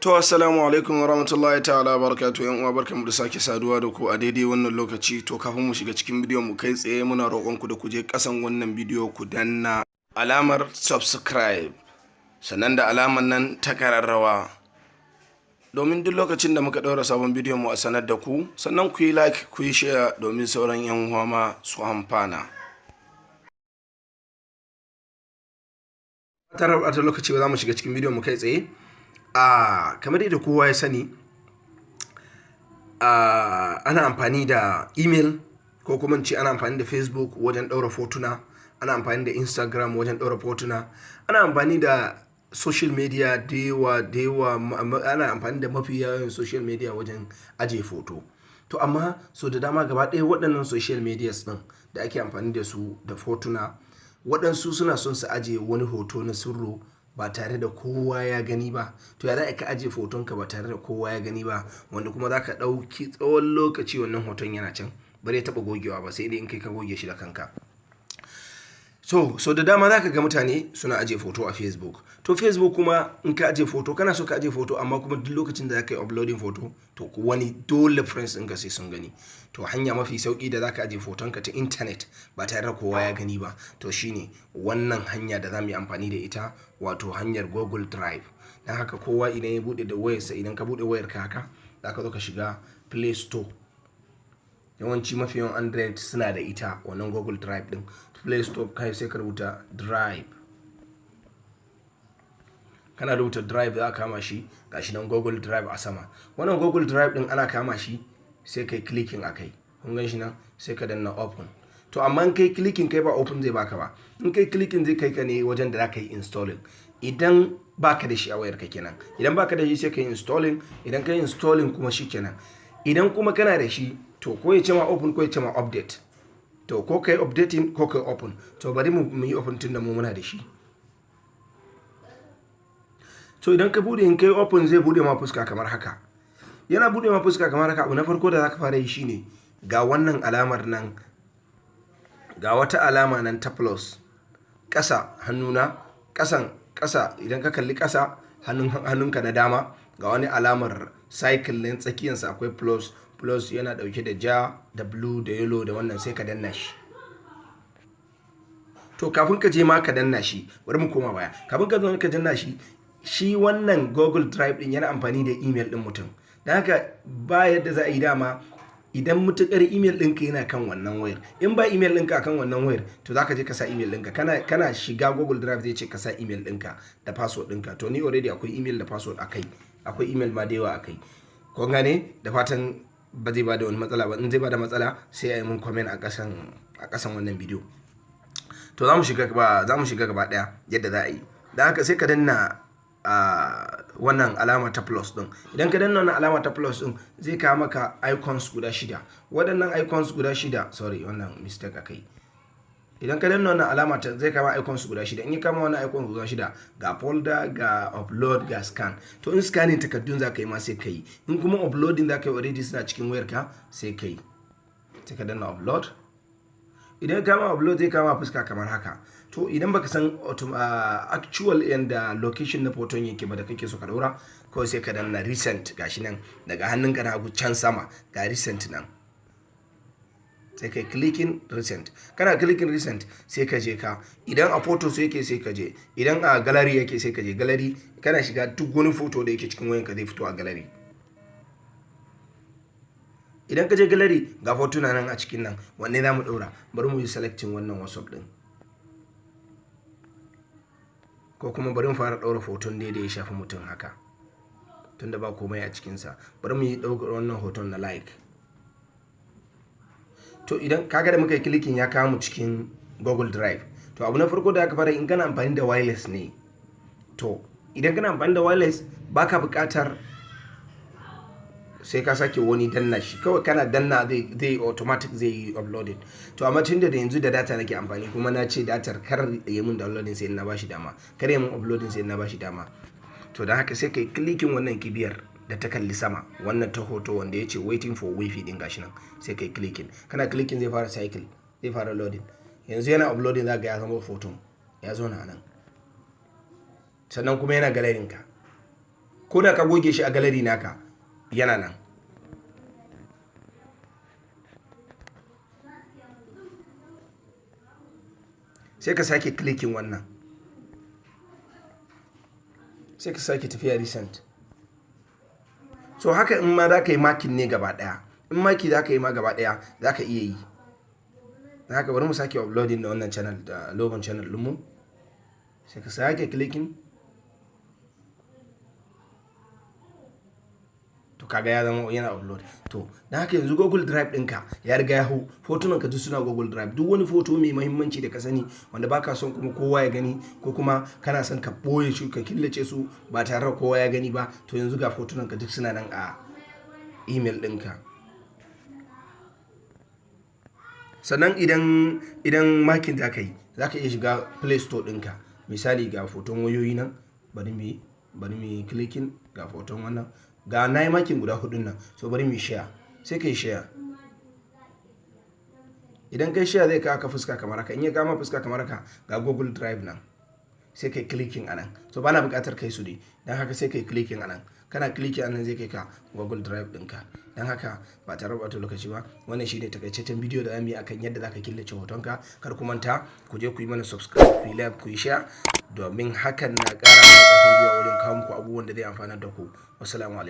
To, assalamu alaikum wa rahmatullahi ta'ala barakatuh. Yan uwa, barkanmu da sake saduwa da ku a daidai wannan lokaci. To, kafin mu shiga cikin bidiyon mu kai tsaye, muna roƙon ku da ku je ƙasan wannan bidiyo ku danna alamar subscribe, sannan da alamar nan ta kararrawa, domin duk lokacin da muka ɗaura sabon bidiyon mu a sanar da ku. Sannan ku yi like, ku yi share, domin sauran yan uwa ma su amfana. Tare da lokaci ba, za mu shiga cikin bidiyon mu kai tsaye. A kamar yadda kowa ya sani, ana amfani da email, ko kuma ce ana amfani da Facebook wajen ɗaura fotuna, ana amfani da Instagram wajen ɗaura fotuna, ana amfani da social media da yawa da yawa, ana amfani da mafi yawan social media wajen ajiye foto. To, amma so da dama gaba ɗaya waɗannan social medias ɗin da ake amfani da su da fotuna, waɗansu suna son su ajiye wani hoto na sirru ba tare da kowa ya gani ba. To, ya za ka ajiye fotonka ba tare da kowa ya gani ba, wanda kuma za ka ɗauki tsawon lokaci wannan hoton yana can, ba zai taɓa gogewa ba, sai dai in kai ka goge shi da kanka? So da dama za ka ga mutane suna ajiye foto a Facebook. To, Facebook kuma in ka ajiye foto, kana so ka ajiye foto, amma kuma duk lokacin da za ka yi uploading foto, to wani dole friends ɗinka sai sun gani. To, hanya mafi sauki da za ka ajiye fotonka ta intanet ba tare da kowa ya gani ba, to shine wannan hanya da za mu yi amfani da ita, wato hanyar Google Drive. Don haka kowa idan ya buɗe da wayarsa, idan ka buɗe wayarka haka, za ka zo ka shiga Play Store. Yawanci mafi yawan Android suna da ita wannan Google Drive din. Play Store kai, sai ka rubuta Drive. Kana rubuta Drive, za a kama shi. Gashi nan Google Drive a sama. Wannan Google Drive din, ana kama shi, sai kai clicking a kai. Kun gan shi nan, sai ka danna open. To, amma in kai clicking kai, ba open zai baka ba. In kai clicking, zai kai ka ne wajen da za ka yi installing idan baka da shi a wayarka kenan. Idan baka da shi, sai ka yi installing. Idan ka yi installing kuma, shi kenan. Idan kuma kana da shi, to ko ya ce ma open, ko ya ce ma update. To, ko kai updating ko kai open. To, bari mu yi open tun da mu muna da shi. To, idan ka bude, in kai open, zai bude ma fuska kamar haka. Yana bude ma fuska kamar haka, abu na farko da zaka fara yi shine ga wannan alamar nan, ga wata alama nan ta plus ƙasa, hannuna ƙasan ƙasa. Idan ka kalli ƙasa hannunka na dama, ga wani alamar circle ɗin, tsakiyarsa akwai plus. Plus yana ɗauke da ja da blue da yellow da wannan, sai ka danna shi. To, kafin ka je ma ka danna shi, bari mu koma baya. Kafin ka zo ka danna shi, shi wannan Google Drive din yana amfani da email din mutum. Don haka ba yadda za a yi dama idan mutukar email ɗinka yana kan wannan wayar. In ba email ɗinka kan wannan wayar, to za ka je ka sa email ɗinka. Kana shiga Google Drive, zai ce ka sa email ɗinka da password ɗinka. To, ni already akwai email da password a kai, akwai email ma da yawa a kai. Kun gane? Da fatan ba zai ba da wani matsala ba. In zai ba da matsala, sai a yi mun comment a ƙasan wannan bidiyo. To, za mu shiga gaba ɗaya yadda za a yi. Don haka sai ka danna wannan alama ta plus din. Idan ka danna wannan alama ta plus din, zai kawo maka icons guda shida. Waɗannan icons guda shida, sorry, wannan mistake akai. Idan ka danna wannan alama ta, zai kama icons guda shida. In ya kama wannan icons guda shida, ga folder, ga upload, ga scan. To, in scanning takardun za ka yi ma, sai ka yi. In kuma uploading za ka yi, already suna cikin wayarka, sai ka yi, sai ka danna upload. Idan kama upload, zai kama fuska kamar haka. To, idan baka san actual yanda location na hoton yake ba da kake so ka daura, kawai sai ka danna recent. Gashi nan daga hannunka na hagu can sama, ga recent nan, sai kai clicking recent. Kana clicking recent, sai ka je ka, idan a photos yake, sai ka je. Idan a gallery yake, sai ka je gallery. Kana shiga, duk wani photo da yake cikin wayanka zai fito a gallery. Idan ka je gallery, ga hotuna nan a cikin nan. Wanne za mu ɗora? Bari mu yi selecting wannan WhatsApp ɗin, ko kuma bari mu fara ɗaura hoton da ya shafi mutum haka, tunda ba komai a cikinsa. Bari mu yi ɗaukar wannan hoton na like. To, idan kaga da muka yi clicking, ya kawo mu cikin Google Drive. To, abu na farko da aka fara, in kana amfani da wireless ne, to idan kana amfani da wireless, baka buƙatar sai ka sake wani danna shi. Kawai kana danna, zai automatic zai yi uploading. To, amma tun da yanzu da data nake amfani, kuma na ce datar kar ya mun downloading sai na bashi dama, kar ya mun uploading sai na bashi dama. To, don haka sai kai clicking wannan kibiyar da ta kalli sama, wannan ta hoto wanda ya ce "waiting for wifi" din, gashi nan, sai kai clicking. Kana clicking, zai fara cycle, zai fara loading. Yanzu yana uploading, za ga ya zama hoton ya zo na nan, sannan kuma yana galleryn ka. Ko da ka goge shi a gallery naka, yana nan. Sai ka sake clicking wannan, sai ka sake tafiya recent. So haka in ma za ka yi marking ne gaba daya, in marking za ka yi ma gaba daya, za ka iya yi. Da haka bari mu sake uploading da wannan channel, da logon channel ɗinmu. Sai ka sake clicking. To, kaga ya zama yana upload. To, don haka yanzu Google Drive ɗinka ya riga ya hau. Fotunan ka duk suna Google Drive. Duk wani foto mai muhimmanci da ka sani wanda baka son kuma kowa ya gani, ko kuma kana son ka ɓoye shi, ka killace su ba tare da kowa ya gani ba, to yanzu ga fotunan ka duk suna nan a email ɗinka. Sannan idan marking za ka yi, za ka iya shiga Play Store ɗinka. Misali, ga foton wayoyi nan, bari mu clicking. Ga foton wannan, ga na yi marking guda hudun nan. So bari mu share. Sai ka yi share. Idan kai share, zai kawo ka fuska kamar haka. In ya kama fuska kamar haka, ga Google Drive nan, sai kai clicking anan. So bana buƙatar kai su ne, don haka sai kai clicking anan. Kana clicking anan, zai kai ka Google Drive ɗinka. Don haka ba tare da ɓata lokaci ba, wannan shine takaitaccen bidiyo da zamu yi akan yadda zaka killace hotonka. Kar ku manta, ku je ku yi mana subscribe, ku yi like, ku yi share, domin hakan na ƙara mana ƙarfin gwiwa wajen kawo muku abubuwan da zai amfanar da ku. Wassalamu alaikum.